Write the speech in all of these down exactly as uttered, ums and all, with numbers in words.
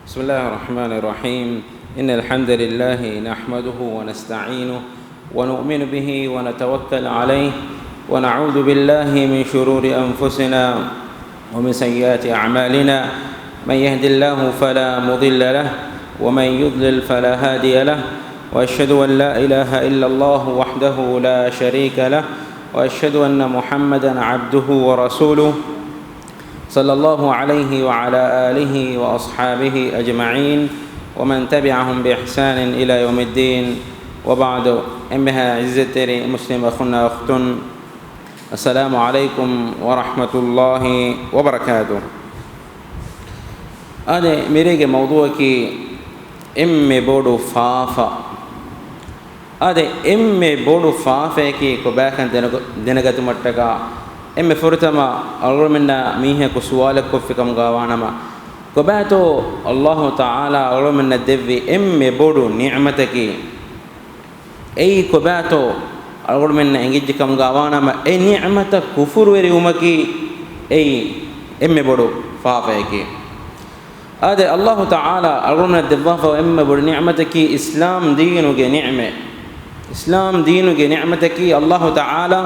بسم الله الرحمن الرحيم. إن الحمد لله نحمده ونستعينه ونؤمن به ونتوكل عليه ونعوذ بالله من شرور أنفسنا ومن سيئات أعمالنا. من يهد الله فلا مضل له ومن يضلل فلا هادي له. وأشهد أن لا إله إلا الله وحده لا شريك له. وأشهد أن محمدا عبده ورسوله. صلى الله عليه وعلى آله وأصحابه أجمعين ومن تبعهم بإحسان إلى يوم الدين. وبعد، އެންމެހާ ޢިއްޒަތްތެރި މުސްލިމް އަޚުންނާ އުޚްތުން، السلام عليكم ورحمة الله وبركاته. އާދެ، މިރޭގެ މައުޟޫޢަކީ އެންމެ ބޮޑު ފާފަ. އާދެ، އެންމެ ބޮޑު ފާފައަކީ ކޮބާކަން ދެނެގަ-، ދެނެގަތުމަށްޓަކާ، އެންމެ ފުރަތަމަ އަޅުގަނޑުމެންނާ މީހަކު ސުވާލެއް ކޮށްފި ކަމުގަ ވާނަމަ، ކޮބާތޯ އައްލާހު ތަޢާލާ އަޅުގަނޑުމެންނަށް ދެއްވި އެންމެ ބޮޑު ނިޢުމަތަކީ؟ އެއީ ކޮބާތޯ އަޅުގަނޑުމެންނަށް އެނގިއްޖެ ކަމުގަ ވާނަމަ، އެ ނިޢުމަތަށް ކުފުރުވެރިވުމަކީ އެއީ އެންމެ ބޮޑު ފާފައަކީ. އާދެ، އައްލާހު ތަޢާލާ އަޅުގަނޑުމެންނަށް ދެއްވާފަ އެންމެ ބޮޑު ނިޢުމަތަކީ އިސްލާމް ދީނުގެ ނިޢުމަތް. އިސްލާމް ދީނުގެ ނިޢުމަތަކީ އައްލާހު ތަޢާލާ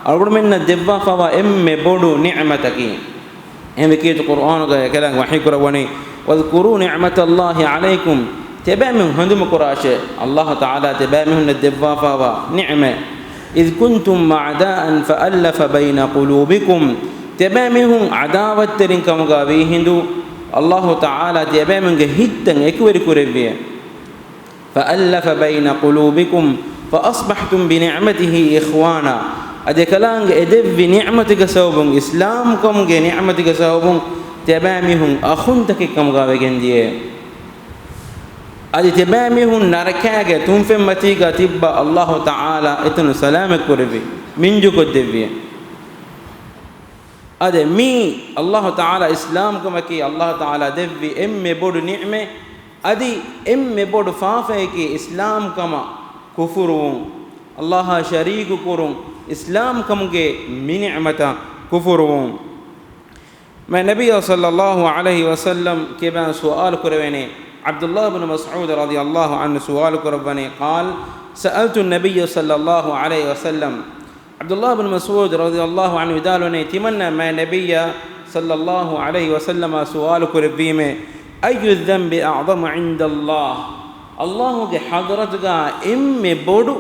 އަޅުގަނޑުމެންނަށް ދެއްވާފަވާ އެންމެ ބޮޑު ނިޢުމަތަކީ. އެހެންވެ ކީރިތި ޤުރްއާނުގައި އެކަލާނގެ ވަޙީ ކުރައްވަނީ، واذكروا نعمة الله عليكم، ތިޔަބައިމީހުން ހަނދުމަކުރާށޭ، އައްލާހު ތަޢާލާ ތިޔަބައިމީހުންނަށް ދެއްވާފަވާ ނިޢުމަތް. إذ كنتم أعداء فألف بين قلوبكم، ތިޔަބައިމީހުން ޢަދާވަތްތެރިން ކަމުގަ ވީ ހިނދު، އައްލާހު ތަޢާލާ ތިޔަބައިމީހުންގެ ހިތްތައް އެކުވެރި ކުރެއްވިއޭ. فألف بين قلوبكم فأصبحتم بنعمته إخوانا. އަދި އެކަލާނގެ އެދެއްވި ނިޢުމަތުގެ ސަބަބުން، އިސްލާމްކަމުގެ ނިޢުމަތުގެ ސަބަބުން ތިޔަބައިމީހުން އަޚުންތަކެއް ކަމުގަ ވެގެން ދިޔައޭ. އަދި ތިޔަބައިމީހުން ނަރަކާގެ ތުންފަތްމަތީގަ ތިއްބަ އައްލާހު ތަޢާލާ އެތަނުން ސަލާމަތް ކުރެއްވި، މިންޖުކޮށްދެއްވި. އާދެ، މީ އައްލާހު ތަޢާލާ އިސްލާމްކަމަކީ އައްލާހު ތަޢާލާ ދެއްވި އެންމެ ބޮޑު ނިޢުމަތް. އަދި އެންމެ ބޮޑު ފާފައަކީ އިސްލާމްކަމަށް ކުފުރުވުން، އައްލާހާ ޝަރީކު ކުރުން، އިސްލާމްކަމުގެ މި ނިޢުމަތަށް ކުފުރުވުން. މާތް ނަބިއްޔާ ޞައްލައްލާހު ޢަލައިހި ވަސައްލަމް ކިބާ ސުވާލު ކުރެވޭނެ. ޢަބްދުﷲ ބިން މަސްޢޫދު ރަޟިޔައްލާހު ޢަންހު ސުވާލު ކުރައްވަނީ، قال: سألت النبي صلى الله عليه وسلم. ޢަބްދުﷲ ބިން މަސްޢޫދު ރަޟިޔައްލާހު ޢަންހު ވިދާޅުވަނީ، ތިމަންނަ މާތް ނަބިއްޔާ ޞައްލައްލާހު ޢަލައިހި ވަސައްލަމަށް ސުވާލު ކުރެއްވީމޭ، أي الذنب أعظم عند الله؟ އައްލާހުގެ ޙަޟްރަތުގަ އެންމެ ބޮޑު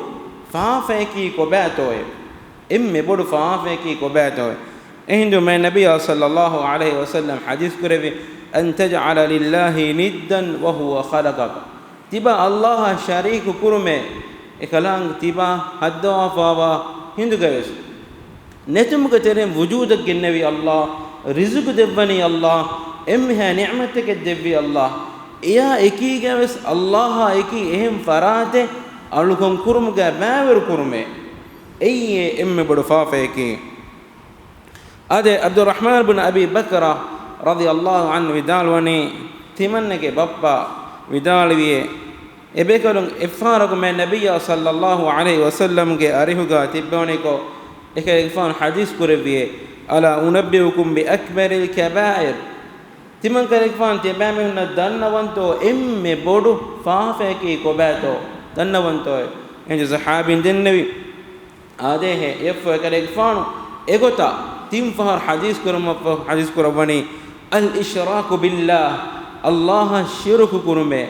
ފާފައަކީ ކޮބާތޯއޭ؟ އެންމެ ބޮޑު ފާފައަކީ ކޮބާތޯއޭ؟ އެހިނދު މާތް ނަބިއްޔާ ޞައްލައްލާހު ޢަލައިހި ވަސައްލަމް ޙަދީޘް ކުރެއްވި، أن تجعل لله ندا وهو خلقك. ތިބާ އައްލާހާ ޝަރީކު ކުރުމޭ، އެކަލާނގެ ތިބާ ހައްދަވާފަވާ ހިނދުގަވެސް. ނެތުމުގެ ތެރެއިން ވުޖޫދަށް ގެންނެވި އައްލާހް، ރިޒުގު ދެއްވަނީ އައްލާހް، އެންމެހާ ނިޢުމަތްތަކެއް ދެއްވީ އައްލާހް. އެޔާ އެކީގަވެސް އައްލާހާ އެކީ އެހެން ފަރާތެއް އަޅުކަން ކުރުމުގަ ބައިވެރި ކުރުމޭ. އެއީ އެންމެ ބޮޑު ފާފައަކީ. އާދެ، ޢަބްދުއްރަޙްމާން ބިން އަބީ ބަކްރަ ރަޟިޔައްލާހު ޢަންހު ވިދާޅުވަނީ، ތިމަންނަގެ ބައްޕަ ވިދާޅުވިއޭ، އެބޭކަލުން އެއްފަހަރަކު މާތް ނަބިއްޔާ ޞައްލައްލާހު ޢަލައިހި ވަސައްލަމްގެ އަރިހުގަ ތިއްބެވަނިކޮށް، އެކަލޭގެފާނު ޙަދީޘް ކުރެއްވިއޭ، ألا أنبئكم بأكبر الكبائر؟ ތިމަން ކަލޭގެފާނު ތިޔަބައިމީހުންނަށް ދަންނަވަންތޯ އެންމެ ބޮޑު ފާފައަކީ ކޮބާތޯ؟ ދަންނަވަންތޯއޭ؟ އެހިނދު ޞަޙާބީން ދެންނެވި، އާދޭހޭ، އެއަށްފަހު އެކަލޭގެފާނު އެގޮތަށް ތިން ފަހަރު ޙަދީޘް ކުރުމަށްފަހު ޙަދީޘް ކުރައްވަނީ، الإشراك بالله، އައްލާހަށް ޝިރުކު ކުރުމޭ،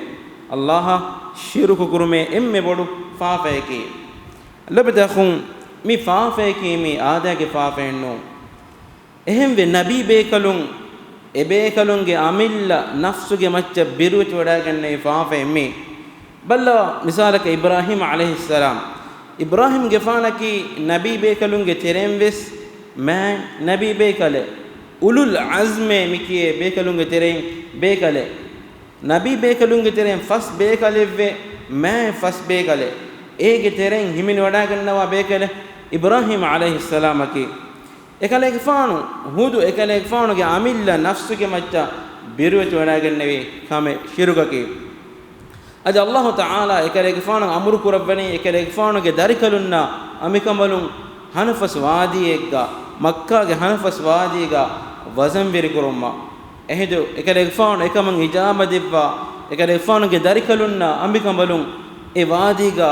އައްލާހަށް ޝިރުކު ކުރުމޭ އެންމެ ބޮޑު ފާފައަކީ. ލޮބުވެތި އަޚުން، މި ފާފައަކީ މީ އާދައިގެ ފާފައެއް ނޫން. އެހެންވެ، ނަބީ ބޭކަލުން އެބޭކަލުންގެ އަމިއްލަ ނަފްސުގެ މައްޗަށް ބިރުވެތިވަޑައިގެންނެވި ފާފައެއް މީ. ބައްލަވާ، މިސާލަކަށް އިބްރާހީމް ޢަލައިހިއްސަލާމް. އިބްރާހީމްގެފާނަކީ ނަބީ ބޭކަލުންގެ ތެރެއިން ވެސް މާތް ނަބީ ބޭކަލެއް. އުލުލް ޢަޒްމޭ މިކިޔޭ ބޭކަލުންގެ ތެރެއިން ބޭކަލެއް. ނަބީ ބޭކަލުންގެ ތެރެއިން ފަސް ބޭކަލެއްވެ، މާތް ފަސް ބޭކަލެއް. އޭގެ ތެރެއިން ހިމެނިވަޑައިގަންނަވާ ބޭކަލެއް އިބްރާހީމް ޢަލައިހިއްސަލާމަކީ. އެކަލޭގެފާނު ހުދު އެކަލޭގެފާނުގެ އަމިއްލަ ނަފްސުގެ މައްޗަށް ބިރުވެތިވަޑައިގެންނެވި ކަމެއް ޝިރުކަކީ. އަދި އައްލާހު ތަޢާލާ އެކަލޭގެފާނު އަމުރު ކުރައްވަނީ އެކަލޭގެފާނުގެ ދަރިކަލުންނާ އަނބިކަނބަލުން ހަނަފަސް ވާދީއެއްގަ، މައްކާގެ ހަނަފަސް ވާދީގަ ވަޒަންވެރިކުރުމަށް. އެހިނދު އެކަލޭގެފާނު އެކަމަށް އިޖާބަ ދެއްވާ، އެކަލޭގެފާނުގެ ދަރިކަލުންނާ އަނބިކަނބަލުން އެ ވާދީގާ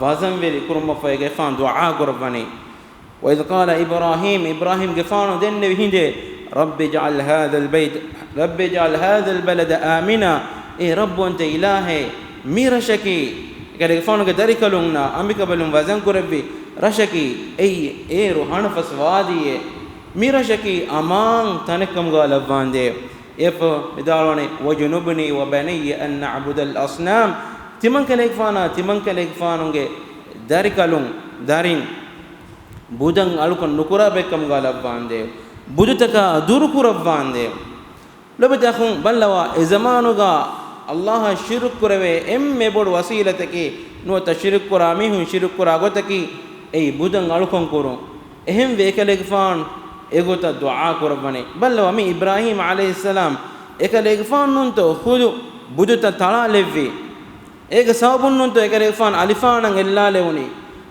ވަޒަންވެރި ކުރުމަށްފަހު އެކަލޭގެފާނު ދުޢާ ކުރައްވަނީ. وإذ قال إبراهيم، އިބްރާހީމްގެފާނު ދެންނެވި ހިނދޭ، رب اجعل هذا البيت، رب اجعل هذا البلد آمنا، އޭ ރައްބު އަންތަ އިލާހޭ، މި ރަށަކީ، އެކަލޭގެފާނުގެ ދަރިކަލުންނާ އަނބިކަނބަލުން ވަޒަން ކުރެއްވި ރަށަކީ، އެއީ އޭރު ހަނަފަސް ވާދީއޭ، މި ރަށަކީ އަމާން ތަނެއްކަމުގާ ލައްވާނދޭ. އެފަ ވިދާޅުވަނީ، واجنبني وبني أن نعبد الأصنام، ތިމަންކަލޭގެފާނާ ތިމަންކަލޭގެފާނުގެ ދަރިކަލުން، ދަރިން، ބުދަން އަޅުކަން ނުކުރާ ބައެއްކަމުގާ ލައްވާނދޭ. ބުދުތަކާ ދުރުކުރައްވާނދޭ. ލޮބުވެތި އަޚުން، ބައްލަވާ، އެ ޒަމާނުގާ އައްލާހަށް ޝިރުކު ކުރެވޭ އެންމެ ބޮޑު ވަސީލަތަކީ، ނުވަތަ ޝިރުކު ކުރާ މީހުން ޝިރުކު ކުރާ ގޮތަކީ، އެއީ ބުދަން އަޅުކަން ކުރުން. އެހެންވެ އެކަލޭގެފާނު އެގޮތަށް ދުޢާ ކުރައްވަނީ. ބައްލަވާ، މި އިބްރާހީމް ޢަލައިހިއްސަލާމް އެކަލޭގެފާނުންތޯ ޚުދު ބުދުތައް ތަޅާލެއްވީ. އޭގެ ސަބަބުންނުންތޯ އެކަލޭގެފާނު އަލިފާނަށް އެއްލާލެވުނީ.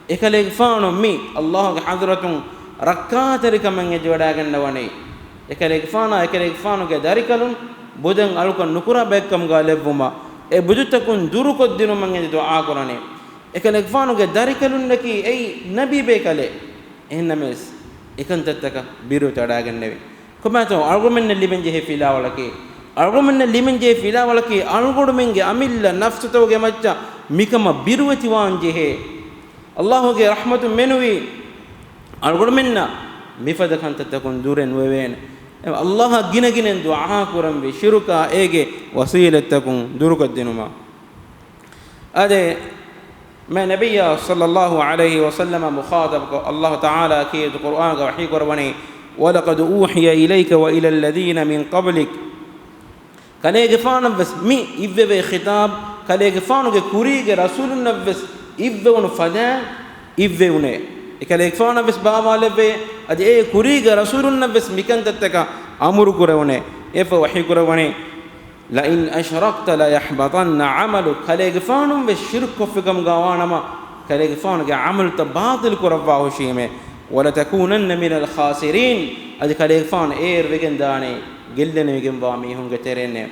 އެކަލޭގެފާނު މި އައްލާހުގެ ޙަޟްރަތުން ރައްކާތެރިކަމެއް އެނގިވަޑައިގަންނަވަނީ. އެކަލޭގެފާނާ އެކަލޭގެފާނުގެ ދަރިކަލުން ބުދަން އަޅުކަން ނުކުރާ ބައެއްކަމުގާ ލެއްވުމަށް، އެ ބުދުތަކުން ދުރުކޮށްދިނުމަށް އެދި ދުޢާކުރަނީ. އެކަލޭގެފާނުގެ ދަރިކަލުންނަކީ އެއީ ނަބީ ބޭކަލެއް. އެހެންނަމަވެސް، އެކަންތައްތަކަށް ބިރުވެތިވަޑައިގެންނެވި. ކޮބާތޯ އަޅުގަނޑުމެންނަށް ލިބެންޖެހޭ ފިލާވަޅަކީ؟ އަޅުގަނޑުމެންނަށް ލިބެންޖެހޭ ފިލާވަޅަކީ އަޅުގަނޑުމެންގެ އަމިއްލަ ނަފްސުތަކުގެ މައްޗަށް މިކަމަށް ބިރުވެތިވާންޖެހޭ. އައްލާހުގެ ރަޙްމަތުން މެނުވީ، އަޅުގަނޑުމެންނަށް މިފަދަ ކަންތައްތަކުން ދުރެއް ނުވެވޭނެ. އައްލާހަށް ގިނަގިނައިން ދުޢާ ކުރަންވީ ޝިރުކާ އޭގެ ވަސީލަތްތަކުން ދުރުކޮށްދިނުމަށް. އާދެ، މާތް ނަބިއްޔާ ޞައްލައްލާހު ޢަލައިހި ވަސައްލަމަށް މުޚާޠަބްކޮށް، އައްލާހު ތަޢާލާ ކީރިތި ޤުރުއާންގަ ވަޙީ ކުރައްވަނީ، وَلَقَدْ أُوحِيَ إِلَيْكَ وَإِلَى الَّذِينَ مِنْ قَبْلِكَ. ކަލޭގެފާނަށްވެސް މި އިއްވެވޭ ޚިޠާބް، ކަލޭގެފާނުގެ ކުރީގެ ރަސޫލުންނަށްވެސް އިއްވެވުނު ފަދައިން އިއްވެވުނޭ. އެ ކަލޭގެފާނަށްވެސް ބާވާލެއްވޭ، އަދި އެ ކުރީގެ ރަސޫލުންނަށްވެސް މިކަންތައްތަކަށް އަމުރު ކުރެވުނޭ. އެފަ ވަޙީ ކުރައްވަނީ، لَئِنْ أَشْرَكْتَ لَيَحْبَطَنَّ عَمَلُكَ. ކަލޭގެފާނުންވެސް ޝިރުކު ކޮށްފިކަމުގާވާނަމަ، ކަލޭގެފާނުގެ ޢަމަލުތައް ބާޠިލް ކުރައްވާ ހުށީމޭ. وَلَتَكُونَنَّ مِنَ الْخَاسِرِينَ. އަދި ކަލޭގެފާނު އޭރު ވެގެންދާނީ ގެއްލެނިވެގެންވާ މީހުންގެ ތެރެއިންނޭ.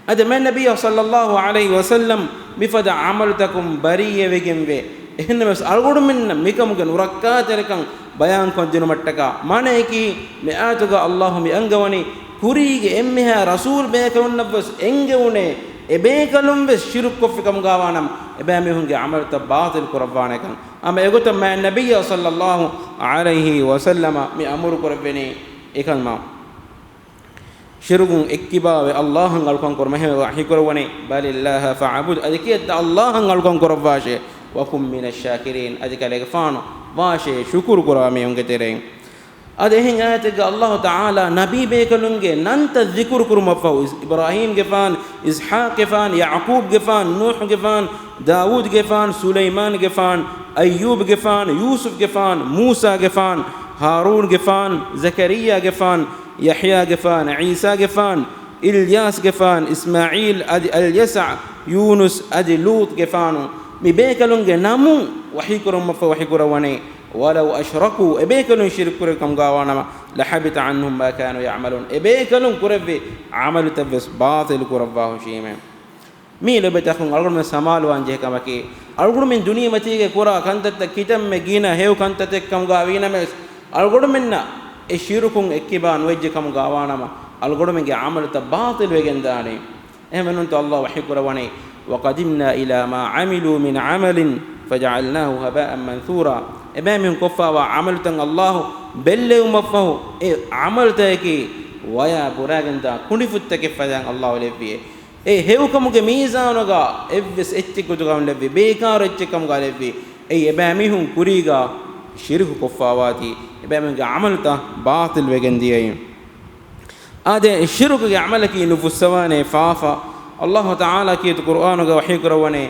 އަދި މާތް ނަބިއްޔާ ޞައްލައްލާހު ޢަލައިހި ވަސައްލަމް މިފަދަ ޢަމަލުތަކުން ބަރީއަވެގެންވޭ. އެހެންނަމަވެސް އަޅުގަނޑުމެންނަށް މިކަމުގެ ނުރައްކާތެރިކަން ބަޔާންކޮށްދިނުމަށްޓަކާ، މާނަޔަކީ މި އާޔަތުގަ އައްލާހު މި އަންގަވަނީ، ކުރީގެ އެންމެހާ ރަސޫލް ބޭކަލުންނަށްވެސް އެންގެވުނޭ، އެބޭކަލުންވެސް ޝިރުކު ކޮށްފިކަމުގާވާނަމަ، އެބައިމީހުންގެ ޢަމަލުތައް ބާޠިލް ކުރައްވާނެކަން. އަމަ އެގޮތަށް މާތް ނަބިއްޔާ ޞައްލައްލާހު ޢަލައިހި ވަސައްލަމަ މި އަމުރު ކުރެއްވެނީ އެކަމަށް. ޝިރުކުން އެއްކިބާވެ އައްލާހަށް އަޅުކަން ކުރުމަށް އެހެން ވަޙީ ކުރައްވަނީ، بَلِ اللَّهَ فَاعْبُدْ، އަދި ކިޔައްތަ އައްލާހަށް އަޅުކަން ކުރައްވާށޭ، وَكُن مِّنَ الشَّاكِرِينَ، އަދި ކަލޭގެފާނު ވާށޭ ޝުކުރު ކުރާ މީހުންގެ ތެރެއިން. އަދި އެހެން އާޔަތެއްގަ އައްލާހު ތަޢާލާ ނަބީ ބޭކަލުންގެ ނަންތައް ޛިކުރު ކުރުމަށްފަހު، އިބްރާހީމްގެފާން، އިސްޙާޤްގެފާން، ޔަޢުޤޫބްގެފާން، ނޫޙްގެފާން، ދާވޫދުގެފާން، ސުލައިމާންގެފާން، އައްޔޫބްގެފާން، ޔޫސުފްގެފާން، މޫސާގެފާން، ހާރޫންގެފާން، ޒަކަރިއްޔާގެފާން، ޔަޙްޔާގެފާން، ޢީސާގެފާން، އިލްޔާސްގެފާން، އިސްމާޢީލް އަދި އަލްޔަސަޢު، ޔޫނުސް އަދި ލޫޠްގެފާނު، މި ބޭކަލުންގެ ނަމުން ވަޙީކުރުމަށްފަހު ވަޙީކުރައްވަނީ، وَلَوْ أَشْرَكُوا، އެބޭކަލުން ޝިރުކު ކުރި ކަމުގާވާނަމަ، لَحَبِطَ عَنْهُمْ مَا كَانُوا يَعْمَلُونَ، އެބޭކަލުން ކުރެއްވި ޢަމަލުތައްވެސް ބާޠިލު ކުރައްވާ ހުށީމޭ. މީ ލޮބެތަކުން އަޅުގަނޑުމެން ސަމާލުވާން ޖެހޭ ކަމަކީ، އަޅުގަނޑުމެން ދުނިޔެމަތީގަ ކުރާ ކަންތައްތައް ކިތަންމެ ގިނަ ހެޔޮ ކަންތައްތައް ކަމުގާ ވީނަމަވެސް، އަޅުގަނޑުމެންނަށް އެ ޝިރުކުން އެއްކިބާ ނުވެއްޖެ ކަމުގާވާނަމަ، އަޅުގަނޑުމެންގެ ޢަމަލުތައް ބާޠިލުވެގެންދާނެ. އެހެންވެ ނޫންތޯ އައްލާހު ވަޙީކުރައްވަނީ، وَقَدِمْنَا إِلَىٰ مَا عَمِلُوا مِنْ عَمَلٍ فَجَعَلْنَاهُ هَبَاءً مَنْثُورًا. އެބައިމީހުން ކޮށްފާވާ ޢަމަލުތައް އައްލާހު ބެއްލެވުމަށްފަހު، އެ ޢަމަލުތަކަކީ ވަޔާ ބުރާގެންދާ ކުނޑިފުއްތަކެއް ފަދައިން އައްލާހު ލެއްވިއޭ. އެ ހެޔޮކަމުގެ މީޒާނުގަ އެއްވެސް އެއްޗެއް ގޮތުގަ ނުލެއްވި، ބޭކާރު އެއްޗެއް ކަމުގަ ލެއްވި. އެއީ އެބައިމީހުން ކުރީގަ ޝިރުކު ކޮށްފާވާތީ، އެބައިމީހުންގެ ޢަމަލުތައް ބާޠިލް ވެގެން ދިޔައީ. އާދެ، ޝިރުކުގެ ޢަމަލަކީ ނުފުއްސަވާނޭ ފާފަ. އައްލާހު ތަޢާލާ ކީރިތި ޤުރުއާނުގަ ވަޙީކުރައްވަނީ،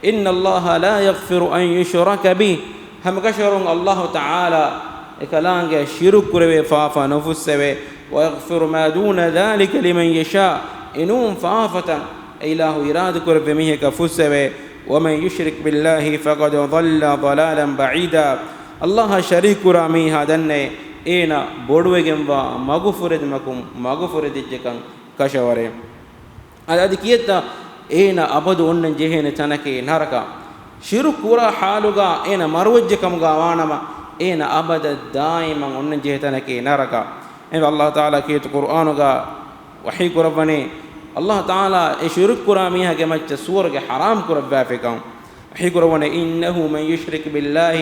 إِنَّ اللَّهَ لَا يَغْفِرُ أَنْ يُشْرَكَ بِهِ. ހަމަކަށަވަރުން އައްލާހު ތަޢާލާ އެކަލާނގެ ޝިރުކު ކުރެވޭ ފާފަ ނުފުއްސެވޭ. وَيَغْفِرُ مَا دُونَ ذَٰلِكَ لِمَنْ يَشَاءُ. އެނޫން ފާފަތައް އެ އިލާހު އިރާދަކުރެއްވި މީހަކަށް ފުއްސެވޭ. وَمَنْ يُشْرِكْ بِاللَّهِ فَقَدْ ضَلَّ ضَلَالًا بَعِيدًا. އައްލާހަށް ޝަރީކު ކުރާ މީހާ ދަންނައޭ، އޭނާ ބޮޑުވެގެންވާ މަގުފުރެދުމަކުން މަގުފުރެދިއްޖެކަން ކަށަވަރެއް. އަދި، އަދި ކިއެއްތަ އޭނަ އަބަދު އޮންނަން ޖެހޭނެ ތަނަކީ ނަރަކަ. ޝިރުކު ކުރާ ޙާލުގަ އޭނަ މަރުވެއްޖެ ކަމުގަ ވާނަމަ، އޭނަ އަބަދަށް ދާއިމަން އޮންނަން ޖެހޭ ތަނަކީ ނަރަކަ. އެހެންވެ، ﷲ ތަޢާލާ ކީރިތި ޤުރްއާނުގަ ވަޙީ ކުރައްވަނީ، ﷲ ތަޢާލާ އެ ޝިރުކު ކުރާ މީހާގެ މައްޗަށް ސުވަރުގެ ޙަރާމް ކުރައްވާފިކަން. ވަޙީ ކުރައްވަނީ، إنه من يشرك بالله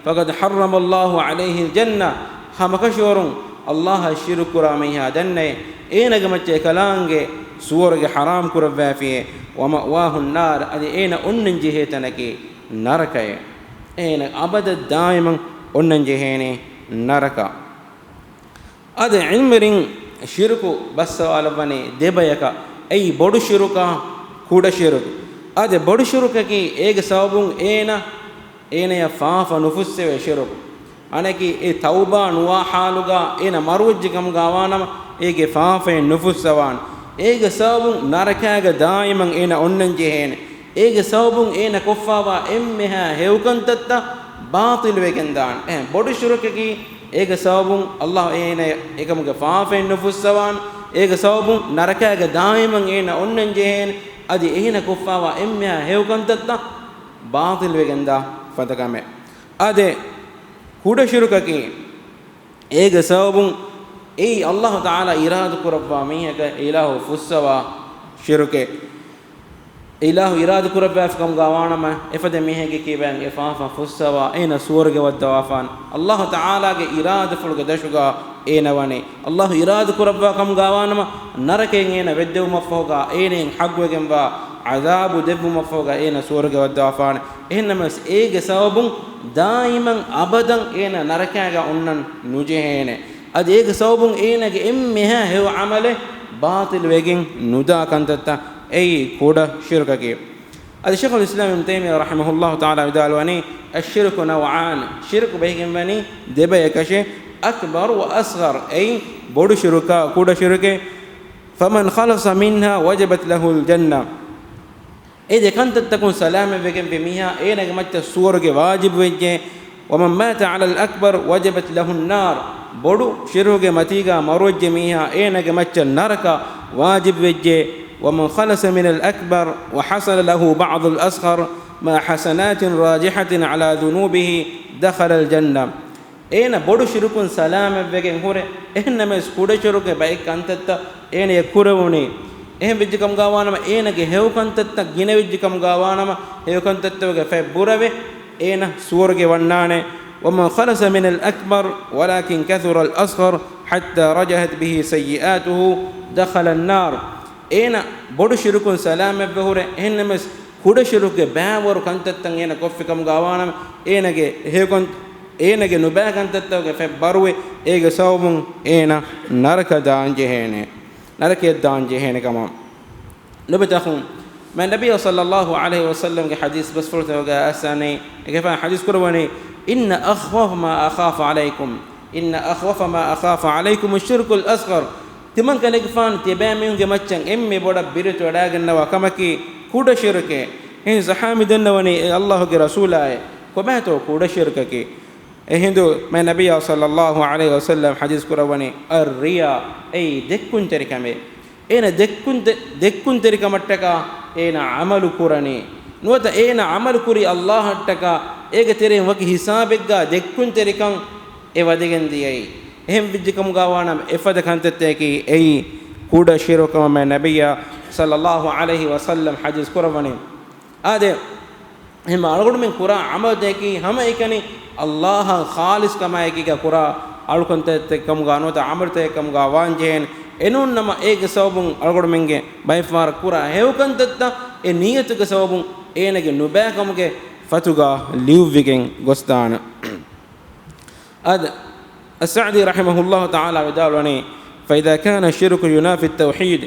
فقد حرم الله عليه الجنة. ހަމަކަށަވަރުން ﷲ އަށް ޝިރުކު ކުރާ މީހާ ދަންނައޭ، އޭނަގެ މައްޗަށް އެކަލާނގެ ސުވަރުގެ ޙަރާމް ކުރައްވާފިއޭ، ومأواه النار، އަދި އޭނަ އޮންނަން ޖެހޭ ތަނަކީ ނަރަކައޭ. އޭނަ އަބަދަށް ދާއިމަން އޮންނަން ޖެހޭނީ ނަރަކަ. އަދި ޢިލްމުވެރިން ޝިރުކު ބައްސަވާލައްވަނީ ދެބަޔަކަށް. އެއީ ބޮޑު ޝިރުކާ، ކުޑަ ޝިރުކު. އަދި ބޮޑު ޝިރުކަކީ އޭގެ ސަބަބުން އޭނަ، އޭނަޔަށް ފާފަ ނުފުއްސެވޭ ޝިރުކު. އަނެކީ އެ ތައުބާ ނުވާ ޙާލުގަ އޭނަ މަރުވެއްޖެ ކަމުގަ ވާނަމަ، އޭގެ ފާފައެއް ނުފުއްސަވާނެ. އޭގެ ސަބަބުން ނަރަކާގަ ދާއިމަން އޭނަ އޮންނަން ޖެހޭނެ. އޭގެ ސަބަބުން އޭނަ ކޮށްފާވާ އެންމެހާ ހެޔޮކަންތައްތައް ބާޠިލް ވެގެން ދާނެ. އެހެން ބޮޑު ޝިރުކަކީ އޭގެ ސަބަބުން ﷲ އޭނަ އެކަމުގެ ފާފައެއް ނުފުއްސަވާނެ. އޭގެ ސަބަބުން ނަރަކާގަ ދާއިމަން އޭނަ އޮންނަން ޖެހޭނެ. އަދި އޭނަ ކޮށްފާވާ އެންމެހާ ހެޔޮކަންތައްތައް ބާޠިލް ވެގެން ދާ ފަދަ ކަމެއް. އާދެ، ކުޑަ ޝިރުކަކީ އޭގެ ސަބަބުން އެއީ ﷲ ތަޢާލާ އިރާދަ ކުރައްވާ މީހަކަށް އިލާހު ފުއްސަވާ ޝިރުކެއް. އިލާހު އިރާދަ ކުރައްވާފި ކަމުގަ ވާނަމަ، އެފަދަ މީހެއްގެ ކިބައިން އެ ފާފަ ފުއްސަވާ އޭނަ ސުވަރުގެ ވައްދަވާފާނެ. ﷲ ތަޢާލާގެ އިރާދަފުޅުގެ ދަށުގަ އޭނަ ވަނީ. ﷲ އިރާދަ ކުރައްވާ ކަމުގަ ވާނަމަ، ނަރަކައިން އޭނަ ވެއްދެވުމަށްފަހުގަ އޭނައިން ޙައްޤުވެގެންވާ ޢަޛާބު ދެއްވުމަށްފަހުގަ އޭނަ ސުވަރުގެ ވައްދަވާފާނެ. އެހެންނަމަވެސް އޭގެ ސަބަބުން ދާއިމަން އަބަދަށް އޭނަ ނަރަކާގަ އޮންނަން ނުޖެހޭނެ. އަދި އޭގެ ސަބަބުން އޭނަގެ އެންމެހާ ހެޔޮ ޢަމަލެއް ބާޠިލް ވެގެން ނުދާ ކަންތައްތައް އެއީ ކުޑަ ޝިރުކަކީ. އަދި ޝޭޚުލް އިސްލާމް އިބްނު ތައިމިއްޔާ ރަޙިމަހުﷲ ތަޢާލާ ވިދާޅުވަނީ، الشرك نوعان، ޝިރުކު ބެހިގެންވަނީ ދެބަޔަކަށޭ، أكبر وأصغر، އެއީ ބޮޑު ޝިރުކާ ކުޑަ ޝިރުކެއް. فمن خلص منها وجبت له الجنة. އެ ދެ ކަންތައްތަކުން ސަލާމަތްވެގެންވި މީހާ އޭނަގެ މައްޗަށް ސުވަރުގެ ވާޖިބުވެއްޖެ. ومن مات على الأكبر وجبت له النار. ބޮޑު ޝިރުކުގެ މަތީގަ މަރުވެއްޖެ މީހާ އޭނަގެ މައްޗަށް ނަރަކަ ވާޖިބުވެއްޖެ. ومن خلص من الأكبر وحصل له بعض الأصغر مع حسنات راجحة على ذنوبه دخل الجنة. އޭނަ ބޮޑު ޝިރުކުން ސަލާމަތްވެގެން ހުރެ، އެހެންނަމަވެސް ކުޑަ ޝިރުކުގެ ބައެއް ކަންތައްތައް އޭނަޔަށް ކުރެވުނީ. އެހެން ވެއްޖެ ކަމުގަ ވާނަމަ، އޭނަގެ ހެޔޮ ކަންތައްތައް ގިނަ ވެއްޖެ ކަމުގަ ވާނަމަ، ހެޔޮ ކަންތައްތަކުގެ ފަތް ބުރަވެ، އޭނަ ސުވަރުގެ ވަންނާނެ. ومن خلص من الأكبر ولكن كثر الأصغر حتى رجحت به سيئاته دخل النار. އޭނަ ބޮޑު ޝިރުކުން ސަލާމަތްވެ ހުރެ، އެހެންނަމަވެސް ކުޑަ ޝިރުކުގެ ބައިވަރު ކަންތައްތައް އޭނަ ކޮށްފި ކަމުގަ ވާނަމަ، އޭނަގެ ހެޔޮކަން، އޭނަގެ ނުބައި ކަންތައްތަކުގެ ފަތް ބަރުވެ، އޭގެ ސަބަބުން އޭނަ ނަރަކަ ދާން ޖެހޭނެ، ނަރަކަޔަށް ދާން ޖެހޭނެ ކަމަށް. ލޮބުވެތި އަޚުން، މާތް ނަބިއްޔާ ޞައްލައްލާހު ޢަލައިހި ވަސައްލަމްގެ ޙަދީޘް ބަސްފުޅުތަކުގަ އައްސަނީ، އެކަލޭގެފާނު ޙަދީޘް ކުރައްވަނީ، إن أخوف ما أخاف عليكم، إن أخوف ما أخاف عليكم الشرك الأصغر. ތިމަން ކަލޭގެފާނު ތިޔަބައިމީހުންގެ މައްޗަށް އެންމެ ބޮޑަށް ބިރުވެތިވަޑައިގަންނަވާ ކަމަކީ ކުޑަ ޝިރުކޭ. އެހެން ޞަޙާބީ ދަންނަވަނީ، އޭ ﷲގެ ރަސޫލާއޭ، ކޮބާތޯ ކުޑަ ޝިރުކަކީ؟ އެހިނދު މާތް ނަބިއްޔާ ޞައްލައްލާހު ޢަލައިހި ވަސައްލަމް ޙަދީޘް ކުރައްވަނީ، الرياء، އެއީ ދެއްކުންތެރިކަމޭ. އޭނަ ދެއްކުންތެ-، ދެއްކުންތެރިކަމަށްޓަކާ އޭނަ ޢަމަލު ކުރަނީ. ނުވަތަ އޭނަ ޢަމަލު ކުރީ ﷲއަށްޓަކާ، އޭގެ ތެރެއިން ވަކި ހިސާބެއްގަ ދެއްކުންތެރިކަން އެ ވަދެގެން ދިޔައީ. އެހެން ވެއްޖެ ކަމުގަ ވާނަމަ، އެފަދަ ކަންތައްތަކަކީ އެއީ ކުޑަ ޝިރުކު ކަމަށް މާތް ނަބިއްޔާ ޞައްލައްލާހު ޢަލައިހި ވަސައްލަމް ޙަދީޘް ކުރައްވަނީ. އާދެ، އެހެންމަ އަޅުގަނޑުމެން ކުރާ ޢަމަލުތަކަކީ ހަމައެކަނި ﷲއަށް ޚާލިޞް ކަމާއެކީގަ ކުރާ އަޅުކަންތައްތަކެއް ކަމުގަ ނުވަތަ ޢަމަލުތަކެއް ކަމުގަ ވާންޖެހޭނެ. އެނޫންނަމަ އޭގެ ސަބަބުން އަޅުގަނޑުމެންގެ ބައެއްފަހަރަށް ކުރާ ހެޔޮކަންތައްތައް އެ ނިޔަތުގެ ސަބަބުން އޭނަގެ ނުބައިކަމުގެ ފަތުގަ ލިޔުއްވިގެން ގޮސްދާނެ. އަދި އައްސަޢްދީ ރަޙިމަހުﷲ ތަޢާލާ ވިދާޅުވަނީ، فإذا كان الشرك ينافي التوحيد،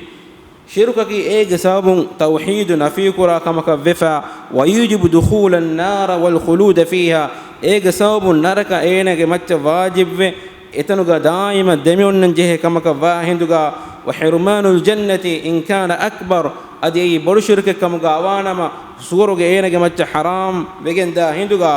ޝިރުކަކީ އޭގެ ސަބަބުން ތައުޙީދު ނަފީކުރާ ކަމަކަށް ވެފަ، ويوجب دخول النار والخلود فيها، އޭގެ ސަބަބުން ނަރަކަ އޭނަގެ މައްޗަށް ވާޖިބްވެ، އެތަނުގަ ދާއިމަށް ދެމިއޮންނަން ޖެހޭ ކަމަކަށް ވާ ހިނދުގަ، وحرمان الجنة إن كان أكبر، އަދި އެއީ ބޮޑު ޝިރުކެއް ކަމުގަ ވާނަމަ، ސުވަރުގެ އޭނަގެ މައްޗަށް ޙަރާމް ވެގެންދާ ހިނދުގަ،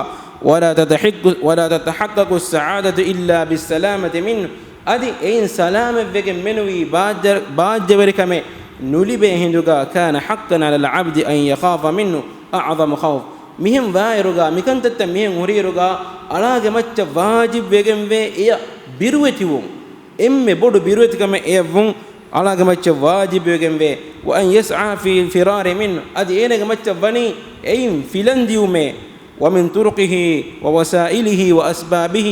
ولا تتحق، ولا تتحقق السعادة إلا بالسلامة منه، އަދި އެއިން ސަލާމަތްވެގެން މެނުވީ ބާއްޖަ-، ބާއްޖަވެރިކަމެއް ނުލިބޭ ހިނދުގަ، كان حقا على العبد أن يخاف منه أعظم خوف. މިހެން ވާއިރުގަ، މިކަންތައްތައް މިހެން ހުރިއިރުގަ، އަޅާގެ މައްޗަށް ވާޖިބްވެގެންވޭ އެޔަށް ބިރުވެތިވުން. އެންމެ ބޮޑު ބިރުވެތިކަމެއް އެޔަށްވުން އަޅާގެ މައްޗަށް ވާޖިބްވެގެންވޭ. وأن يسعى في الفرار منه، އަދި އޭނަގެ މައްޗަށް ވަނީ އެއިން ފިލަން ދިޔުމޭ. ومن طرقه ووسائله وأسبابه،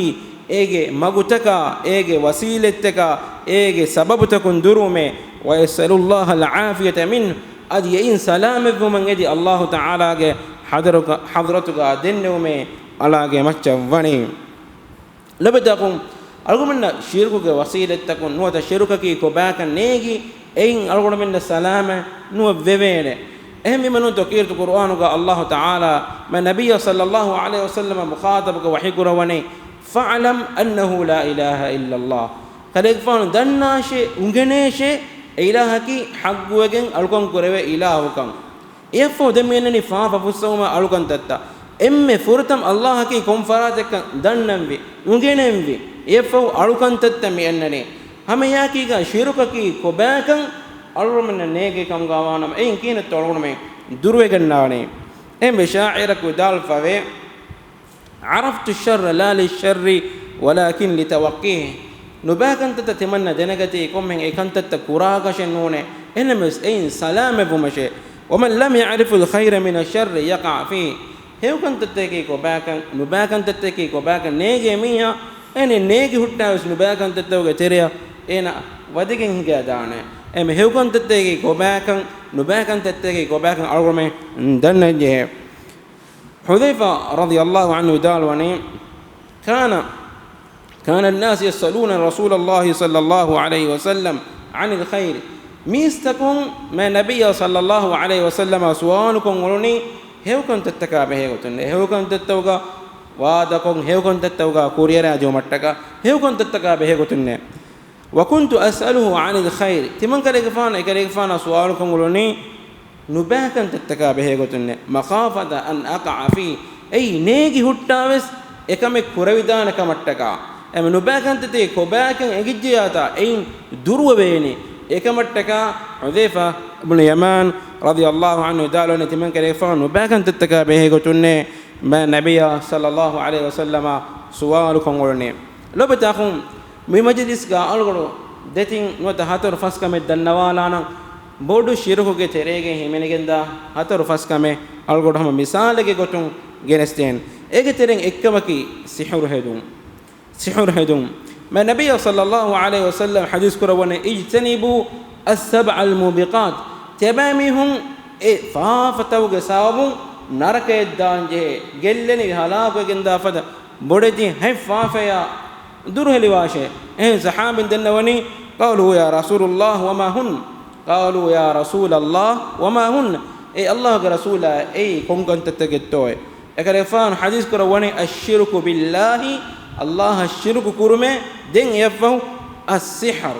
އޭގެ މަގުތަކާ، އޭގެ ވަސީލަތްތަކާ، އޭގެ ސަބަބުތަކުން ދުރުވުމޭ. ويسأل الله العافية منه، އަދި އެއިން ސަލާމަތްވުމަށް އެދި އައްލާހު ތަޢާލާގެ ޙަޟްރުގަ-، ޙަޟްރަތުގަ ދެންނެވުމޭ އަޅާގެ މައްޗަށް ވަނީ. ލޮބުވެތި އަޚުން، އަޅުގަނޑުމެންނަށް ޝިރުކުގެ ވަސީލަތްތަކުން ނުވަތަ ޝިރުކަކީ ކޮބާކަން ނޭނގި، އެއިން އަޅުގަނޑުމެންނަށް ސަލާމަތް ނުވެވޭނެ. އެހެންވީމަ ނޫންތޯ ކީރިތި ޤުރުއާނުގަ އައްލާހު ތަޢާލާ މާ ނަބިއްޔާ ޞައްލައްލާހު ޢަލައިހި ވަސައްލަމަ މުޚާޠަބުކޮށް ވަޙީކުރައްވަނީ، فاعلم أنه لا إله إلا الله. ކަލޭގެފާނު ދަންނާށޭ، އުނގެނޭށޭ، އެ އިލާހަކީ ޙައްޤުވެގެން އަޅުކަން ކުރެވޭ އިލާހުކަން. އެއަށްފަހު ދެން މިއަންނަނީ ފާފަ ފުއްސަވުމާ އަޅުކަންތައްތައް. އެންމެ ފުރަތަމަ އައްލާހަކީ ކޮން ފަރާތެއްކަން ދަންނަންވީ، އުނގެނެންވީ. އެއަށްފަހު އަޅުކަންތައްތައް މިއަންނަނީ. ހަމައެއާއެކީގަ ޝިރުކަކީ ކޮބާކަން އަޅުގަނޑުމެންނަށް ނޭނގޭ ކަމުގަ ވާނަމަ، އެއިން ކިހިނެއްތޯ އަޅުގަނޑުމެން ދުރުވެގަންނާނީ. އެހެންވެ ޝާޢިރަކު ވިދާޅުވެފަވޭ، عرفت الشر لا للشر ولكن لتوقيه. ނުބައިކަންތައްތައް ތިމަންނަ ދެނެގަތީ ކޮންމެހެން އެ ކަންތައްތައް ކުރާކަށެއް ނޫނޭ. އެހެންނަމަވެސް އެއިން ސަލާމަތްވުމަށޭ. ومن لم يعرف الخير من الشر يقع فيه. ހެޔޮކަންތައް ތަކެކީ ކޮބާކަން، ނުބައިކަންތައް ތަކެކީ ކޮބާކަން ނޭނގޭ މީހާ، އޭނަ ނޭނގި ހުއްޓާވެސް ނުބައިކަންތައްތަކުގެ ތެރެއަށް އޭނަ ވަދެގެން ހިނގައިދާނެ. އެމެ ހެޔޮކަންތައް ތަކެކީ ކޮބާކަން، ނުބައިކަންތައް ތަކެކީ ކޮބާކަން އަޅުގަނޑުމެން ދަންނަންޖެހޭ. ޙުޛައިފާ ރަޟިޔަﷲ ޢަންހު ވިދާޅުވަނީ، كان، كان الناس يسألون رسول الله صلى الله عليه وسلم عن الخير. މީސްތަކުން މާ ނަބިއްޔާ ޞައްލައްލާހު ޢަލައިހި ވަސައްލަމަށް ސުވާލުކޮށް އުޅުނީ ހެޔޮކަންތައްތަކާ ބެހޭގޮތުން. ހެޔޮކަންތައްތަކުގަ ވާދަކޮށް، ހެޔޮކަންތައްތަކުގަ ކުރިއަރާދިޔުމަށްޓަކާ، ހެޔޮކަންތައްތަކާ ބެހޭގޮތުންނޭ. وكنت أسأله عن الخير. ތިމަންކަލޭގެފާނަށް، އެކަލޭގެފާނަށް ސުވާލުކޮށް އުޅުނީ ނުބައިކަންތައްތަކާ ބެހޭގޮތުންނޭ. مخافة أن أقع فيه. އެއީ ނޭނގި ހުއްޓާވެސް އެކަމެއް ކުރެވިދާނެ ކަމަށްޓަކާ. އެމެ ނުބައިކަންތައްތަކެއް ކޮބާކަން އެނގިއްޖެޔާތާ އެއިން ދުރުވެވޭނެ. އެކަމަށްޓަކާ ޙުޛައިފާ ބުނު ޔަމާން ރަޟިޔަﷲ ޢަންހު ވިދާޅުވަނީ ތިމަންކަލޭގެފާނު ނުބައިކަންތައްތަކާ ބެހޭގޮތުންނޭ މާ ނަބިއްޔާ ޞައްލައްލާހު ޢަލައިހި ވަސައްލަމަށް ސުވާލުކޮށް އުޅުނީ. ލޮބުވެތި އަޚުން، މި މަޖިލިސްގަ އަޅުގަނޑު ދެތިން ނުވަތަ ހަތަރު ފަސް ކަމެއް ދަންނަވާލާނަން. ބޮޑު ޝިރުކުގެ ތެރޭގައި ހިމެނިގެންދާ ހަތަރު ފަސް ކަމެއް އަޅުގަނޑު ހަމަ މިސާލެއްގެ ގޮތުން ގެނެސްދޭން. އޭގެ ތެރެއިން އެއްކަމަކީ ސިޙުރު ހެދުން. ސިޙުރު ހެދުން. މާ ނަބިއްޔާ ޞައްލައްލާހު ޢަލައިހި ވަސައްލަމަ ޙަދީޘް ކުރައްވަނީ، اجتنبوا السبع الموبقات. ތިޔަބައިމީހުން އެ ފާފަތަކުގެ ސަބަބުން ނަރަކަޔަށް ދާންޖެހޭ، ގެއްލެނިވި ހަލާކުވެގެންދާ ފަދަ ބޮޑެތި ހަތް ފާފަޔާ ދުރުހެލިވާށޭ. އެހެން ޞަޙާބީން ދެންނެވަނީ، قالوا يا رسول الله وما هن؟ قالوا يا رسول الله وما هن؟ އޭ ﷲގެ ރަސޫލާ، އެއީ ކޮން ކަންތައްތަކެއްތޯއޭ؟ އެކަލޭގެފާނު ޙަދީޘް ކުރައްވަނީ، الشرك بالله، ﷲއަށް ޝިރުކު ކުރުމޭ، ދެން އެއަށްފަހު، السحر،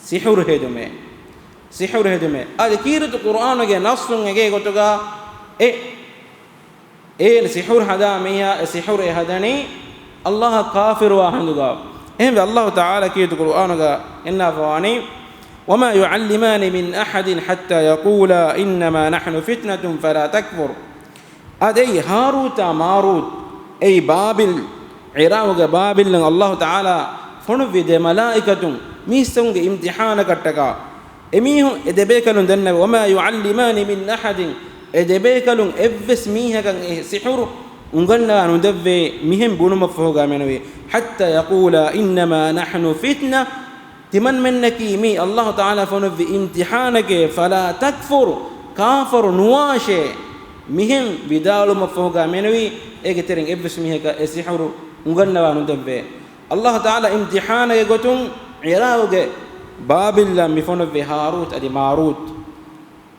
ސިޙުރު ހެދުމޭ. ސިޙުރު ހެދުމޭ. އަދި ކީރިތި ޤުރުއާނުގެ ނައްޞުން އެނގޭ ގޮތުގަ އެ އޭނަ ސިޙުރު ހަދާ މީހާ އެ ސިޙުރު އެ ހަދަނީ ﷲއަށް ކާފިރުވާ ހިނދުގަ. އެހެންވެ، ﷲ ތަޢާލާ ކީރިތި ޤުރުއާނުގަ އަންނަވަނީ، وما يعلمان من أحد حتى يقولا إنما نحن فتنة فلا تكفر. އަދި އެއީ ހާރޫތާ މާރޫތް، އެއީ ބާބިލް، ޢިރާޤުގެ ބާބިލްއަށް ﷲ ތަޢާލާ ފޮނުއްވި ދެ މަލާއިކަތުން މީސްތަކުންގެ އިމްތިޙާނަކަށްޓަކާ. އެމީހުން އެ ދެބޭކަލުން ދެންނެވި، وما يعلمان من أحد، އެ ދެބޭކަލުން އެއްވެސް މީހަކަށް އެ ސިޙުރު އުނގަންނަވާ ނުދެއްވޭ މިހެން ބުނުމަށްފަހުގަ މެނުވީ، حتى يقولا إنما نحن فتنة، ތިމަންމެންނަކީ މީ ﷲ ތަޢާލާ ފޮނުއްވި އިމްތިޙާނެކޭ، فلا تكفر، ކާފަރު ނުވާށޭ. މިހެން ވިދާޅުމަށްފަހުގަ މެނުވީ، އޭގެ ތެރެއިން އެއްވެސް މީހަކަށް އެ ސިޙުރު އުނގަންނަވާ ނުދެއްވޭ. ﷲ ތަޢާލާ އިމްތިޙާނެއްގެ ގޮތުން ޢިރާޤުގެ ބާބިލްއަށް މި ފޮނުއްވި ހާރޫތް އަދި މާރޫތް.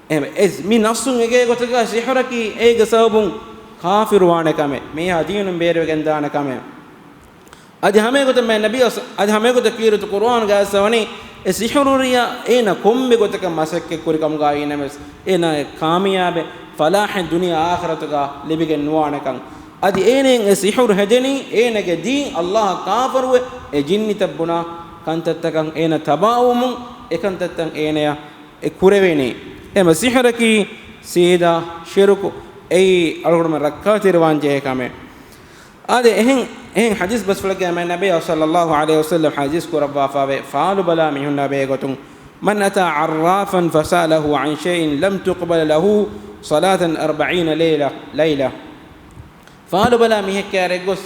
އެހެން އެ މި ނައްޞުން އެނގޭ ގޮތަކަށް ސިޙުރަކީ އޭގެ ސަބަބުން ކާފިރުވާނެ ކަމެއް، މީހާ ދީނުން ބޭރުވެގެންދާނެ ކަމެއް. އަދި ހަމައެގޮތަށް މާ ނަބީ އަސް-، އަދި ހަމައެގޮތަށް ކީރިތި ޤުރުއާނުގައި އައިސްފަވަނީ، އެ ސިޙުރުރިޔާ އޭނަ ކޮންމެ ގޮތަކަށް މަސައްކަތްކުރި ކަމުގަ އިނަމެސް، އޭނަ ކާމިޔާބެއް ފަލާޙެއް ދުނިޔެ އާޚިރަތުގަ ލިބިގެން ނުވާނެކަން. އަދި އޭނައަށް އެ ސިޙުރު ހެދެނީ، އޭނަގެ ދީން ﷲއަށް ކާފަރުވެ، އެ ޖިންނިތައް ބުނާ ކަންތައްތަކަށް އޭނަ ތަބާވުމުން އެ ކަންތައްތައް އޭނަޔަށް އެ ކުރެވޭނީ. އެހެން ސިހުރަކީ ސީދާ ޝިރުކު، އެއީ އަޅުގަނޑުމެން ރައްކާތެރިވާން ޖެހޭ ކަމެއް. އާދެ، އެހެން، އެހެން ޙަދީޘް ބަސްފުޅެއްގައި މާތް ނަބިއްޔާ ޞައްލައްލާހު ޢަލައިހި ވަސައްލަމް ޙަދީޘް ކުރައްވާފައިވޭ، ފާލުބަލާ މީހުންނާ ބެހޭގޮތުން، من أتى عرافا فسأله عن شيء لم تقبل له صلاة أربعين ليلة، ليلة. ފާލުބަލާ މީހެއް ކާރެއް ގޮސް،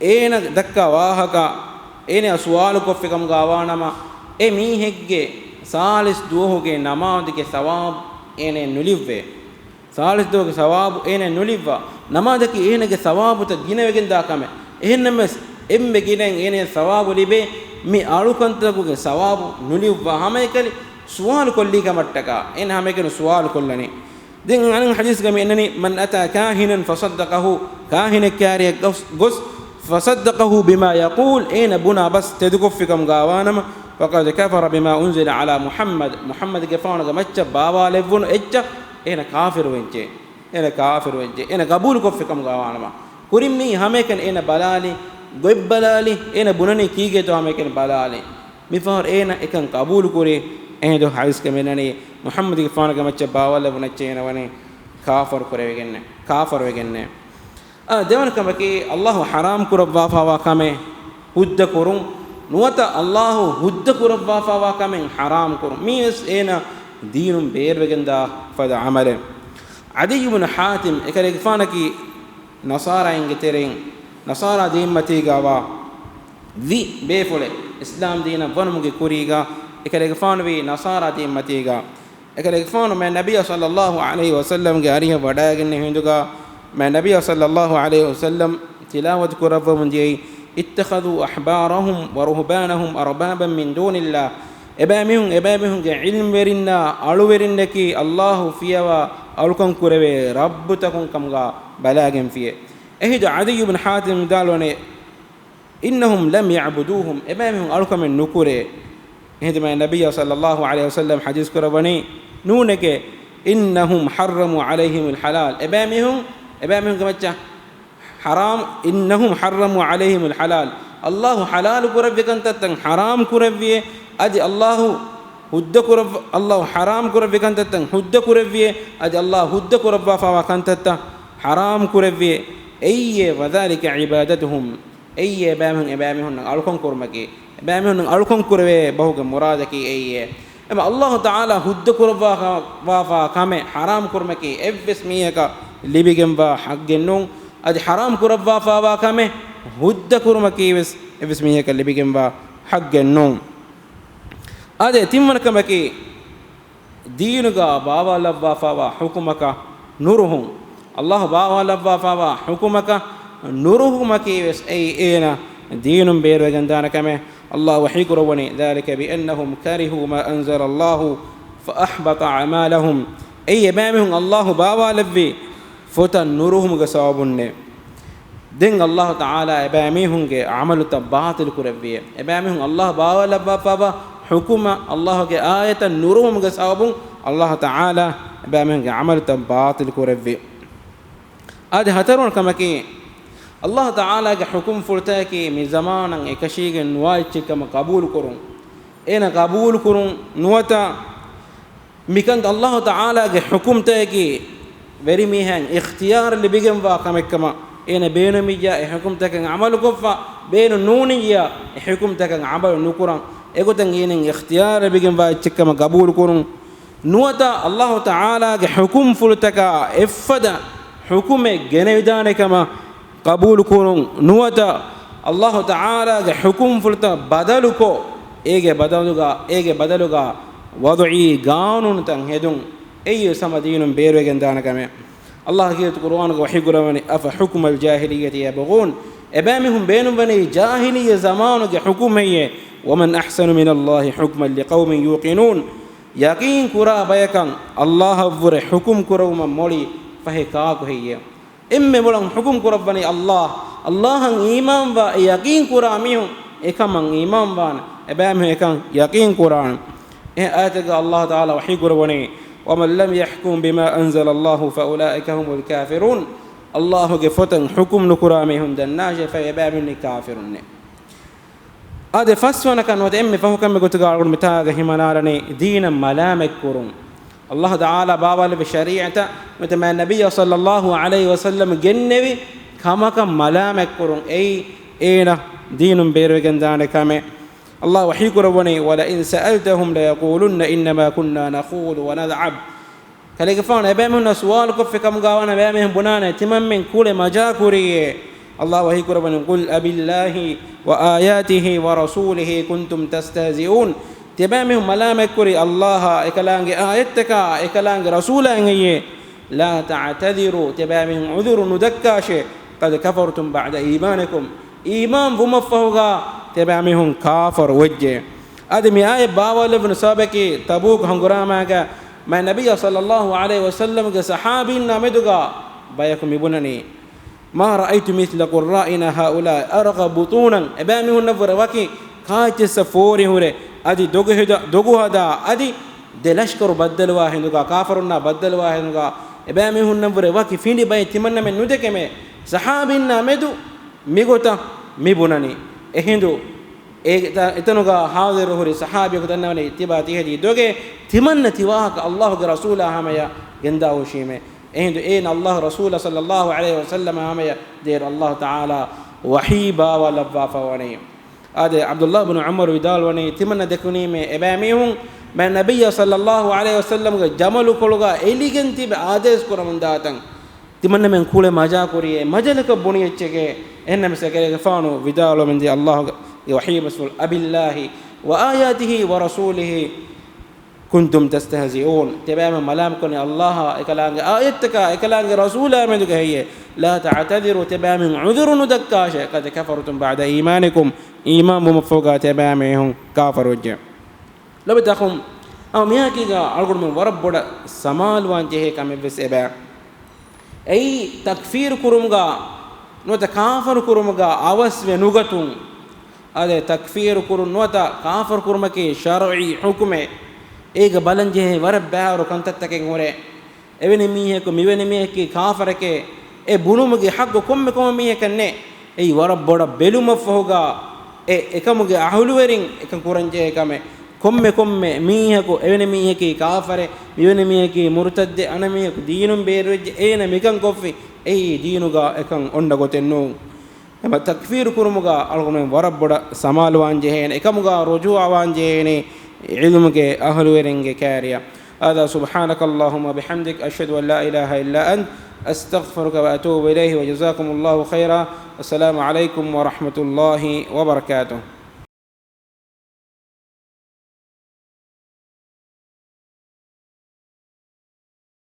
އޭނަ ދައްކާ ވާހަކަ، އޭނަ ސުވާލުކޮށްފިކަމުގަ ވާނަމަ، އެ މީހެއްގެ ސާޅީސް ދުވަހުގެ ނަމާދުގެ ސަވާބު އޭނަ ނުލިއްވޭ. ސާޅީސް ދުވަހުގެ ސަވާބު އޭނަ ނުލިއްވާ. ނަމާދަކީ އޭނަގެ ސަވާބުތައް ގިނަވެގެންދާ ކަމެއް. އެހެންނަމަވެސް، އެންމެ ގިނައިން އޭނަޔަށް ސަވާބު ލިބޭ މި އަޅުކަންތަކުގެ ސަވާބު ނުލިއްވާ ހަމައެކަނި ސުވާލު ކޮށްލީ ކަމަށްޓަކާ، އޭނަ ހަމައެކަނި ސުވާލު ކޮށްލަނީ. ދެން އަނެއް ޙަދީޘްގަ މި އަންނަނީ، من أتى كاهنا فصدقه، ކާހިނެއް ކާރިއަށް ގޮސް، ފަޞައްދަޤަހު ބިމާ ޔަޤޫލު، އޭނަ ބުނާ ބަސް ތެދުކޮށްފިކަމުގަ ވާނަމަ، فقد كفر بما أنزل على محمد، މުޙައްމަދުގެފާނުގެ މައްޗަށް ބާވާލެއްވުނު އެއްޗަށް އޭނަ ކާފިރުވެއްޖެ. އޭނަ ކާފިރުވެއްޖެ. އޭނަ ގަބޫލުކޮށްފިކަމުގަ ވާނަމަ، ކުރިން މީ ހަމައެކަނި އޭނަ ބަލާލި، ގޮތްބަލާލި، އޭނަ ބުނަނީ ކީގޭތޯ ހަމައެކަނި ބަލާލި. މިފަހަރު އޭނަ އެކަން ގަބޫލުކުރި. އެހިނދު ޙަދީޘްގަ މިއަންނަނީ، މުޙައްމަދުގެފާނުގެ މައްޗަށް ބާވާލެވުނު އެއްޗެއް އޭނަ ވަނީ ކާފަރު ކުރެވިގެންނެއް، ކާފަރުވެގެންނެއް. އާ، ދެވަނަ ކަމަކީ، ﷲ ޙަރާމް ކުރައްވާފައިވާ ކަމެއް ހުއްދަ ކުރުން، ނުވަތަ ﷲ ހުއްދަ ކުރައްވާފައިވާ ކަމެއް ޙަރާމް ކުރުން. މީވެސް އޭނަ ދީނުން ބޭރުވެގެންދާ ފަދަ ޢަމަލެއް. ޢަދިއްޔު ބުނު ޙާތިމް އެކަލޭގެފާނަކީ ނަޞާރާއިންގެ ތެރެއިން، ނަޞާރާ ދީންމަތީގަ ވާ ވި ބޭފުޅެއް. އިސްލާމް ދީނަށް ވަނުމުގެ ކުރީގަ އެކަލޭގެފާނު ވީ ނަޞާރާ ދީންމަތީގަ. އެކަލޭގެފާނު މާތް ނަބިއްޔާ ޞައްލައްލާހު ޢަލައިހި ވަސައްލަމްގެ އަރިހަށް ވަޑައިގެންނެވި ހިނދުގަ، މާތް ނަބިއްޔާ ޞައްލައްލާހު ޢަލައިހި ވަސައްލަމް ތިލާވަތު ކުރައްވަމުން ދިޔައީ، اتخذوا أحبارهم ورهبانهم أربابا من دون الله. އެބައިމީހުން، އެބައިމީހުންގެ ޢިލްމުވެރިންނާ އަޅުވެރިންނަކީ ﷲ ފިޔަވާ އަޅުކަން ކުރެވޭ ރައްބުތަކުން ކަމުގަ ބަލާގެންފިޔޭ. އެހިނދު ޢަދިއްޔު ބިން ޙާތިމް ވިދާޅުވަނީ، إنهم لم يعبدوهم، އެބައިމީހުން އަޅުކަމެއް ނުކުރޭ. އެހިނދު މާތް ނަބިއްޔާ ޞައްލައްލާހު ޢަލައިހި ވަސައްލަމް ޙަދީޘް ކުރައްވަނީ، ނޫނެކޭ، إنهم حرموا عليهم الحلال، އެބައިމީހުން، އެބައިމީހުންގެ މައްޗަށް ޙަރާމް، إنهم حرموا عليهم الحلال، ﷲ ޙަލާލު ކުރެއްވި ކަންތައްތައް ޙަރާމް ކުރެއްވިއޭ، އަދި ﷲ ހުއްދަ ކުރައްވ-، ﷲ ޙަރާމް ކުރެއްވި ކަންތައްތައް ހުއްދަ ކުރެއްވިއޭ، އަދި ﷲ ހުއްދަ ކުރައްވާފައިވާ ކަންތައްތައް ޙަރާމް ކުރެއްވިއޭ. އެއީއޭ، وذلك عبادتهم، އެއީ އެބައިމީހުން، އެބައިމީހުންނަށް އަޅުކަން ކުރުމަކީ، އެބައިމީހުންނަށް އަޅުކަން ކުރެވޭ ބަހުގެ މުރާދަކީ އެއީއޭ. އެމަ ﷲ ތަޢާލާ ހުއްދަ ކުރައްވާ، ވާފާ ކަމެއް ޙަރާމް ކުރުމަކީ އެއްވެސް މީހަކަށް ލިބިގެންވާ ޙައްޤެއް ނޫން. އަދި ޙަރާމް ކުރައްވާފައިވާ ކަމެއް ހުއްދަ ކުރުމަކީ ވެސް އެއްވެސް މީހަކަށް ލިބިގެންވާ ޙައްޤެއް ނޫން. އާދެ، ތިންވަނަ ކަމަކީ، ދީނުގަ ބާވާލައްވާފައިވާ ޙުކުމަކަށް ނުރުހުން. ﷲ ބާވާލައްވާފައިވާ ޙުކުމަކަށް ނުރުހުމަކީ ވެސް އެއީ އޭނަ ދީނުން ބޭރުވެގެންދާނެ ކަމެއް. ﷲ ވަޙީ ކުރައްވަނީ، ذلك بأنهم كرهوا ما أنزل الله فأحبط أعمالهم. އެއީ އެބައިމީހުން ﷲ ބާވާލެއްވި ފޮތަށް ނުރުހުމުގެ ސަބަބުންނޭ. ދެން ﷲ ތަޢާލާ އެބައިމީހުންގެ ޢަމަލުތައް ބާޠިލު ކުރެއްވިއޭ. އެބައިމީހުން ﷲ ބާވާލައްވާފައިވާ ޙުކުމަށް، ﷲގެ އާޔަތަށް ނުރުހުމުގެ ސަބަބުން ﷲ ތަޢާލާ އެބައިމީހުންގެ ޢަމަލުތައް ބާޠިލު ކުރެއްވި. އަދި ހަތަރުވަނަ ކަމަކީ، ﷲ ތަޢާލާގެ ޙުކުމްފުޅުތަކަކީ މި ޒަމާނަށް އެކަށީގެން ނުވާ އެއްޗެއް ކަމަށް ޤަބޫލުކުރުން. އޭނަ ޤަބޫލުކުރުން ނުވަތަ މިކަން ﷲ ތަޢާލާގެ ޙުކުމްތަކަކީ ވެރިމީހާއަށް އިޚްތިޔާރު ލިބިގެންވާ ކަމެއްކަމަށް، އޭނަ ބޭނުމިއްޔާ އެ ޙުކުމްތަކަށް ޢަމަލުކޮށްފަ، ބޭނުން ނޫނިއްޔާ އެ ޙުކުމްތަކަށް ޢަމަލު ނުކުރަން. އެގޮތަށް އޭނައަށް އިޚްތިޔާރު ލިބިގެންވާ އެއްޗެއްކަމަށް ޤަބޫލުކުރުން. ނުވަތަ ﷲ ތަޢާލާގެ ޙުކުމްފުޅުތަކާ އެއްފަދަ ޙުކުމެއް ގެނެވިދާނެ ކަމަށް ޤަބޫލުކުރުން. ނުވަތަ ﷲ ތަޢާލާގެ ޙުކުމްފުޅުތައް ބަދަލުކޮށް، އޭގެ ބަދަލުގަ، އޭގެ ބަދަލުގަ ވަޟުޢީ ޤާނޫނުތައް ހެދުން. އެއީ ހަމަ ދީނުން ބޭރުވެގެންދާނެ ކަމެއް. ﷲ ކީރިތި ޤުރުއާނުގަ ވަޙީ ކުރައްވަނީ، أفحكم الجاهلية يبغون، އެބައިމީހުން ބޭނުންވަނީ ޖާހިލިއްޔަ ޒަމާނުގެ ޙުކުމެއްޔޭ؟ ومن أحسن من الله حكما لقوم يوقنون. ޔަޤީން ކުރާ ބަޔަކަށް ﷲއަށްވުރެ ޙުކުމް ކުރެވުމަށް މޮޅި ފަހެއް ކާކު ހެއްޔޭ؟ އެންމެ މޮޅަށް ޙުކުމް ކުރައްވަނީ ﷲ. ﷲއަށް އީމާންވާ އެ ޔަޤީން ކުރާ މީހުން އެކަމަށް އީމާންވާނެ. އެބައިމީހުން އެކަން ޔަޤީން ކުރާނެ. އެ އާޔަތެއްގަ ﷲ ތަޢާލާ ވަޙީ ކުރައްވަނީ، ومن لم يحكم بما أنزل الله فأولئك هم الكافرون. ﷲގެ ފޮތަށް ޙުކުމް ނުކުރާ މީހުން ދަންނާށޭ، ފަހެ އެބައިމީހުންނީ ކާފިރުންނޭ. އާދެ، ފަސްވަނަކަށް ނުވަތަ އެންމެ ފަހުކަމެއް ގޮތުގަ އަޅުގަނޑު މިތާގަ ހިމަނާލަނީ ދީނަށް މަލާމަތްކުރުން. އައްލާހު ތަޢާލާ ބާވާލެއްވި ޝަރީޢަތަށް ނުވަތަ މާތް ނަބިއްޔާ ޞައްލައްލާހު ޢަލައިހި ވަސައްލަމަ ގެންނެވި ކަމަކަށް މަލާމަތްކުރުން. އެއީ އޭނަ ދީނުން ބޭރުވެގެންދާނެ ކަމެއް. އައްލާހު ވަޙީކުރައްވަނީ، "وَلَئِنْ سَأَلْتَهُمْ لَيَقُولُنَّ إِنَّمَا كُنَّا نَخُوضُ وَنَلْعَبُ." ކަލޭގެފާނު އެބައިމީހުންނަށް ސުވާލުކޮށްފި ކަމުގަވާނަމަ އެބައިމީހުން ބުނާނެ، ތިމަންމެން ކުޅެ މަޖާކުރީއޭ. އައްލާހު ވަޙީކުރައްވަނީ، "قُلْ أَبِاللَّهِ وَآيَاتِهِ وَرَسُولِهِ كُنْتُمْ تَسْتَهْزِئُونَ." ތިޔަބައިމީހުން މަލާމަތްކުރީ އައްލާހާ، އެކަލާނގެ އާޔަތްތަކާ، އެކަލާނގެ ރަސޫލާއަށް ހެއްޔޭ؟ "لَا تَعْتَذِرُوا." ތިޔަބައިމީހުން ޢުޛުރު ނުދައްކާށޭ. "قَدْ كَفَرْتُمْ بَعْدَ إِيمَانِكُمْ." އީމާން ވުމަށްފަހުގަ ތިޔަބައިމީހުން ކާފަރު ވެއްޖެ. އަދި މި އާޔަތް ބާވާލެއްވުނު ސަބަބަކީ ތަބޫކު ހަނގުރާމާގަ މާތް ނަބިއްޔާ ޞައްލައްލާހު ޢަލައިހި ވަސައްލަމްގެ ޞަޙާބީންނާ މެދުގަ ބަޔަކު މިބުނަނީ، "ما رأيت مثل قراءنا هؤلاء أرغب بطونا." އެބައިމީހުންނަށްވުރެ ވަކި ކާއެއްޗިއްސަށް ފޯރިހުރެ، އަދި ދޮގު ހެދ-، ދޮގު ހަދާ، އަދި ދެ ލަޝްކަރު ބައްދަލުވާ ހިނދުގަ، ކާފަރުންނާ ބައްދަލުވާ ހިނދުގަ، އެބައިމީހުންނަށްވުރެ ވަކި ފިނޑި ބައެއް ތިމަންނަމެން ނުދެކެމޭ. ޞަޙާބީންނާ މެދު މިގޮތަށް މިބުނަނީ. އެހިނދު އެ-، އެތަ-، އެތަނުގަ ޙާޟިރު ހުރި ޞަޙާބީއަކު ދަންނަވަނީ ތިބާ ތިހެދީ ދޮގެއް، ތިމަންނަ ތިވާހަކަ އައްލާހުގެ ރަސޫލާ ހަމަޔަށް ގެންދާ ހުށީމޭ. އެހިނދު އޭނަ އައްލާހު ރަސޫލާ ޞައްލައްލާހު ޢަލައިހި ވަސައްލަމަ ހަމަޔަށް ދޭރު އައްލާހު ތަޢާލާ ވަޙީ ބާވާލައްވާފަ ވަނީ. އާދެ، ޢަބްދުﷲ ބިން ޢުމަރު ވިދާޅުވަނީ، ތިމަންނަ ދެކުނީމޭ އެބައިމީހުން މާތް ނަބިއްޔާ ޞައްލައްލާހު ޢަލައިހި ވަސައްލަމްގެ ޖަމަލުކޮޅުގަ އެލިގެން ތިބެ އާދޭސް ކުރަމުންދާތަން. ތިމަންނަމެން ކުޅެ މަޖާކުރިއޭ، މަޖަލަކަށް ބުނި އެއްޗެކޭ. އެހެންނަމަސް އެކަލޭގެފާނު ވިދާޅުވަމެންދިޔަ އައްލާހުގެ ވަޙީ ބަސްފުޅު، "أَبِاللَّهِ وَآيَاتِهِ وَرَسُولِهِ كُنْتُمْ تَسْتَهْزِئُونَ." ތިބައިމީހުން މަލާމަތްކުރަނީ އައްލާހާ، އެކަލާނގެ އާޔަތްތަކާ، އެކަލާނގެ ރަސޫލާ މެދުގަ ހެއްޔޭ؟ "لَا تَعْتَذِرُوا." ތިބައިމީހުން ޢުޛުރު ނުދައްކާށޭ. "قَدْ كَفَرْتُمْ بَعْدَ إِيمَانِكُمْ." އީމާން ވުމަށްފަހުގަ ތިބައިމީހުން ކާފަރުވެއްޖެ. ލޮބުވެތި އަޚުން، އަމަ މިހާކީގަ އަޅުގަނޑުމެން ވަރަށް ބޮޑަށް ސަމާލުވާން ޖެހޭ ކަމެއްވެސް އެބަ. އެއީ ތަކްފީރު ކުރުމުގަ ނުވަތަ ކާފަރު ކުރުމުގަ އަވަސްވެ ނުގަތުން. އާދެ، ތަކްފީރު ކުރުން ނުވަތަ ކާފަރު ކުރުމަކީ ޝަރުޢީ ޙުކުމެއް. އޭގަ ބަލަން ޖެހޭ ވަރަށް ބައިވަރު ކަންތައްތަކެއް ހުރޭ. އެވެނި މީހަކު މިވެނި މީހަކީ ކާފަރެކޭ، އެ ބުނުމުގެ ޙައްޤު ކޮންމެ ކޮންމެ މީހަކަށް ނެތް. އެއީ ވަރަށް ބޮޑަށް ބެލުމަށްފަހުގަ އެ އެކަމުގެ އަހުލުވެރިން އެކަން ކުރަންޖެހޭ ކަމެއް. ކޮންމެ ކޮންމެ މީހަކު އެވެނި މީހަކީ ކާފަރެއް، މިވެނި މީހަކީ މުރުތައްދެއް، އަނެއް މީހަކު ދީނުން ބޭރުވެއްޖެ، އޭނަ މިކަން ކޮށްފި، އެއީ ދީނުގަ އެކަން އޮންނަ ގޮތެއް ނޫން. އެމަ ތަކްފީރު ކުރުމުގަ އަޅުގަނޑުމެން ވަރަށް ބޮޑަށް ސަމާލުވާން ޖެހޭނެ، އެކަމުގަ ރުޖޫޢަވާން ޖެހޭނެ ޢިލްމުގެ އަހުލުވެރިންގެ ކާރިޔަށް. هذا سبحانك اللهم وبحمدك، أشهد أن لا إله إلا أنت، أستغفرك وأتوب إليه، وجزاكم الله خيرا. السلام عليكم ورحمة الله وبركاته.